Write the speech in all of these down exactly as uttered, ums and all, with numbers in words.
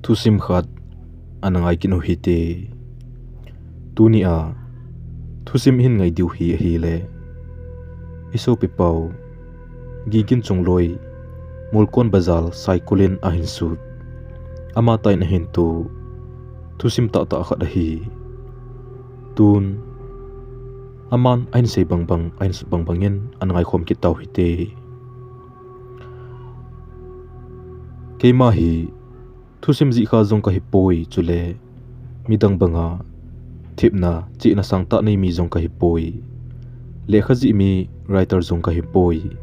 Thusim khat ana ngai kit u hite. Tunia thusim hin ngai diu hi ahile, i sopipau Gigin Chongloi, Molkon Bazar Saikul in ahin sut. Ama tah in ahin to thusim tahtah khat ahi. Tun aman ahin sei bangbang, ahin sut bangbang in ana ngaikhom kit tau hite. Keima hi thusim jihkha jong kahipoi, chule midang banga thepna, chihna sangtah nei mi jong kahipoi. Lekha jih mi writer jong kahipoi.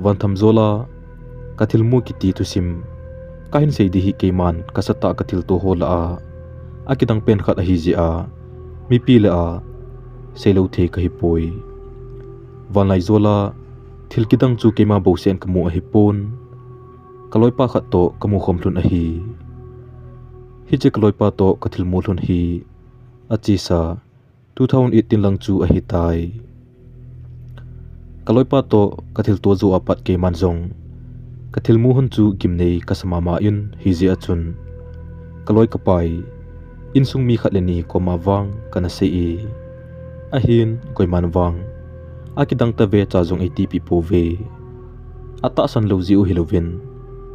Vantham jola kathilmu kiti thusim kahin sei ding hi keiman kasatah kathilto ho lah a akidang pen khat ahi jeh a, mipi lah a seilou thei kahipoi. Vanlai jola thil kidang chu keima bou sen kamu ahipon, kaloipa khat toh kamu khom lhon ahi. Hiche kaloipa toh kathilmu lhon hi achesa two thousand eighteen lang chu ahitai. Kaloipa toh kathilto jou apat keiman jong kathilmu lhon chu gimnei kasa mama in, hijeh a chun kaloi kapai, insung mi khat le ni koma vang kana sei e. Ahin koiman vang akidang tave cha jong eitipi pouve. Atahsan lou jeh u hilouvin,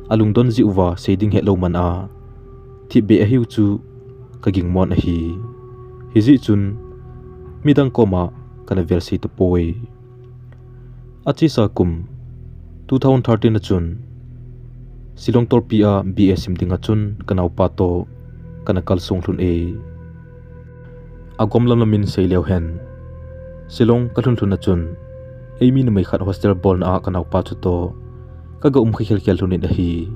alungdon jeh uva sei ding hetlou man a thipbeh ahiu chu kagingmon ahi. Hijeh chun midang koma kana velsei tapoi. Achesa kum two thousand thirteen a chun Shillong tolpi a B A sim dinga chun kanaopa toh kana kalsong lhon e. Agom lamlam in seileu hen, Shillong kalhun lhon a chun eimi numei khat hostel bolna a kanaopa chutoh kaga um kha khelkhel lhon in ahi.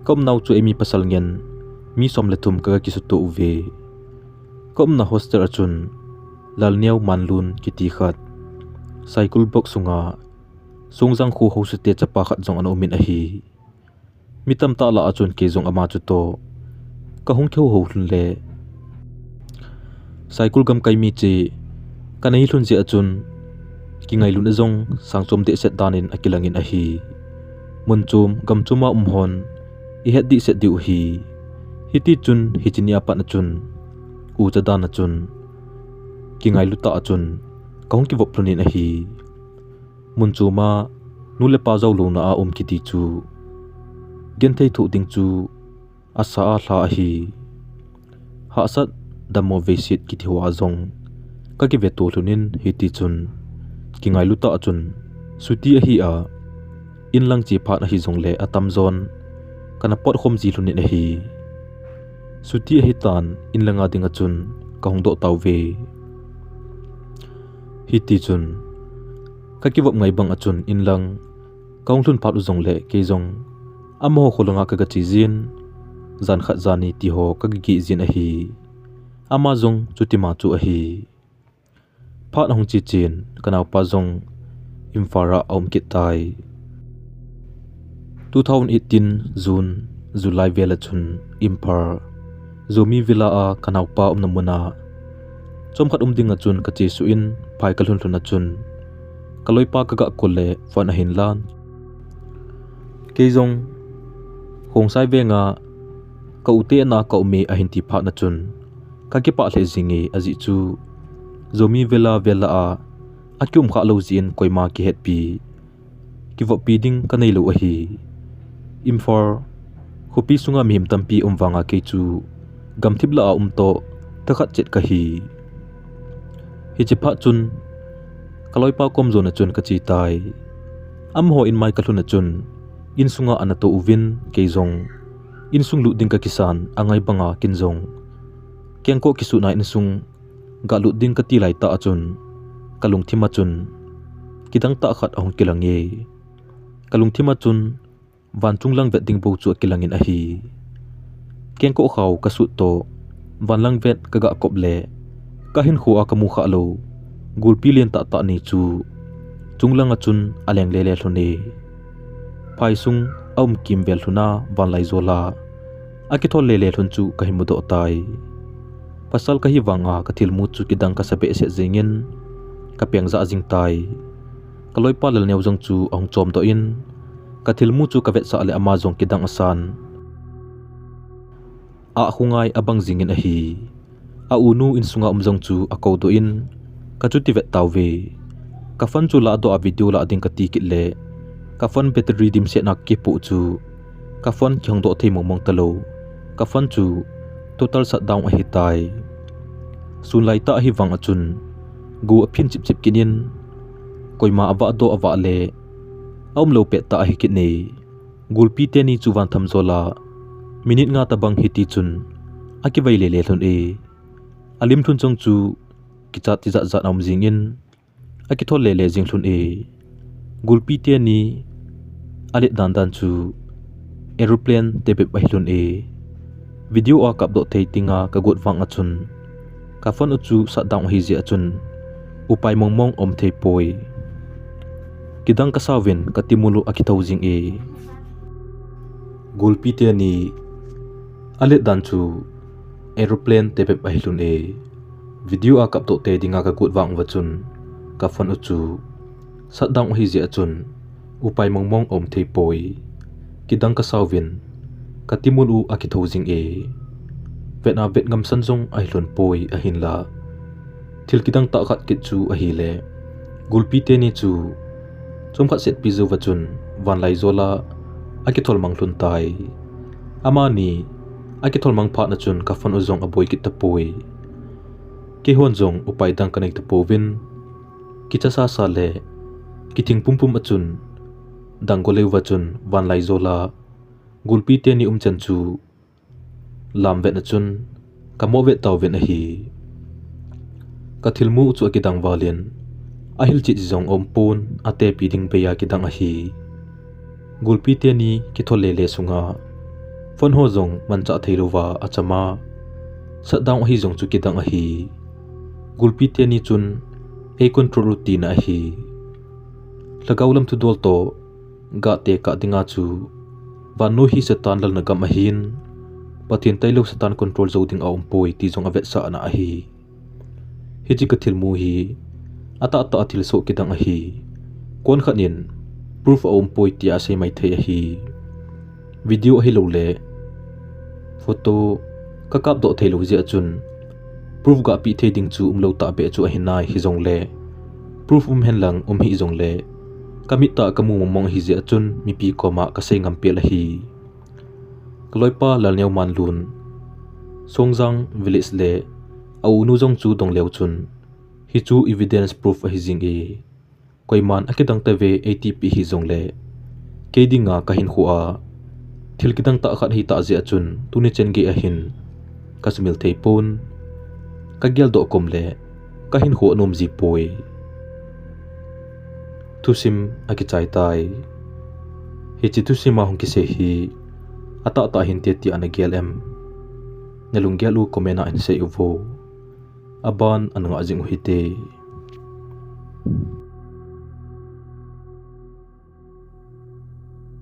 Kaumnau chu eimi pasal ngen mi som le thum kaga kisuto uve. Kaumna hostel a chun Lalneo Manlun kiti khat, Saikul block sunga Songjang kho haosate chapa khat jong ana um in ahi. Mi tamtah lah a chun kei jong ama chutoh kahung kihou hou lhon le, Saikul gamkai mi cheh kanei lhon jeh a chun kingailutna jong sangchom dehset dan in akilang in ahi. Mun chom gam chom a um hon ihet dehset diu ahi. Hitichun hiche nia pat a chun ucha dan a chun kingailu tah a chun kahung kivop lhon in ahi. Mun chom a nu le pa jou louna a um kiti chu genthei thoh ding chu asa a lha ahi. Hahsat dammo veiset kiti hoa jong kakiveto lhon in, hitichun kingailu tah a chun chuti ahi a, inlang che phat ahi jongle atamjon kana potkhom ji lhon in ahi. Chuti ahitan inlanga dinga chun kahung doh tauve. Hitichun kakivop ngai bang a chun inlang kahung lhun phat u jongle kei jong amaho kholanga kaga che jin, jan khat jan ni tiho kaga geh jin ahi. Ama jong chutima chu ahi. Phat ahung che chen kanaopa jong Imphal a aum kit tai. Two thousand eighteen June, July vel a chun Imphal Zomi Villa a kanaopa umna muna chomkhat um dinga chun kachesuh in phai kalhun lhun a chun kaloipa kaga call le phone ahin lan. Kei jong Khongsai venga ka u te ana kaume ahin ti phat a chun kakipah lheh jinge, ajeh chu Zomi Villa vel a akium khalou jeh in koima kihetpi kivoppi ding kaneilou ahi. Imphal khopi sunga mihem tampi um vanga kei chu gamthip lah a um toh thakhat chet kahi. Hiche phat chun kaloipa kom jona chun kache tai. Amaho inmai kalhun a chun insunga ana tou uvin, kei jong insung lut ding kakisan angai banga kin jong kengkoh kisutna insung galut ding kati laitah a chun kalungthim a chun kidang tah khat ahung kilang e. Kalungthim a chun vanchung lang vet ding bou chu akilangin ahi. Kengkoh khao kasut toh vanlang vet kaga kop le kahinkho a kamu khalou gulpi lentah tah ni chu chunglanga chun aleng lele lhon e. Phaisung aum kimvel lhon a vanlai jola akithol lele lhon chu kahin mudoh tai. Pasal kahi vanga kathilmu chu kidang kasa behseh jengin kapeng jah jing tai. Kaloipa Lalneo jong chu ahung chomdoh in kathilmu chu kavetsah le ama jong kidang asan. Ahkhungai abang jingin ahi. A unu insunga um jong chu akou doh in, kachuti vet tauve. Ka phone chu lahdoh a video lah ding kati kit le, ka phone battery dimset na kipoh chu, ka phone kihong doh thei mongmong talou. Ka phone chu total shutdown ahitai. Sunlai tah ahi vang a chun, gu aphin chipchip kit in, koima avah doh avah le, aumlou pet tah ahi kit e. Gulpi teni chu van tham jol a, minute nga tabang hiti chun, akivai lele lhon e. Alim lhun jong chu, kichat tijat jat aum jingin, akithol lele jing lhon e. Gulpi teni, alet dandan chu, aeroplane tebep ahi lhon e. Video akap doh thei dinga kagot vang a chun, ka phone u chu shutdown ahi jeh a chun, upai mongmong aum thei poi. Kidang kasauvin katimul u akithou jing e. Gulpi teni, alet dan chu, aeroplane tebep ahi lhon e. Video akap doh thei dinga kagot vang uva chun, ka phone u chu, shutdown ahi jeh a chun, upai mongmong aum thei poi. Kidang kasauvin, katimul u akithou jing e. Vet a vet ngamsan jong ahi lhon poi ahinla, thil kidang tah khat kit chu ahile, gulpi teni chu, chomkhat setpi jouva chun, vanlai jol a, akithol mang lhon tai. Amani, akithol mang phat na chun ka phone u jong aboi kit tapoi. Keihon jong upai dang kanei tapouvin, kicha sasa le, kithing pumpum a chun, dangol leuva chun vanlai jol a, gulpi teni umchan chu, lam vet na chun, kamoh vet tauvin ahi. Kathilmu chu akidang valin, ahilchet jong aumpon, atepi ding bei a kidang ahi. Gulpi teni kithol lele sunga, phone ho jong manchah theilouva achama, shutdown ahi jong chu kidang ahi. Gulpi teni chun, ei control u tina ahi. Lhagao lam thudol toh, gah tekah dinga chu, vannoi hi Satan lalna gam ahin, Pathen tailou Satan control jou ding aumpoi ti jong avetsahna ahi. Hiche kathilmu hi, atahtah a thilsoh kidang ahi. Konkhat in, proof aumpoi tia asei maithei ahi. Video ahiloule, photo, kakap doh theilou jeh a chun, proof gahpeh thei ding chu umlou tahbeh chu ahinai hijongle, proof um henlang um hih jongle, kamit tah a kamu mongmong ahi jeh a chun mipi koma kasei ngam pel ahi. Kaloipa Lalneo Manlun, Songjang village le, a-unu jong chu dongleu chun, hichu evidence proof ahi jing e. Koiman akidang tave eitipeh hijongle, kei dinga kahinkhoa, thil kidang tah khat ahitah jeh a chun tuni chan gei ahin, kasumil theipon, kageldoh komle, kahinkho anom jipoi. Thusim akichai tai. Hiche thusim a hung kisei hi, atahtah hinte tia nagel em? Nalunggel u comment a hinsei uvo. Aban ana ngah jing u hite.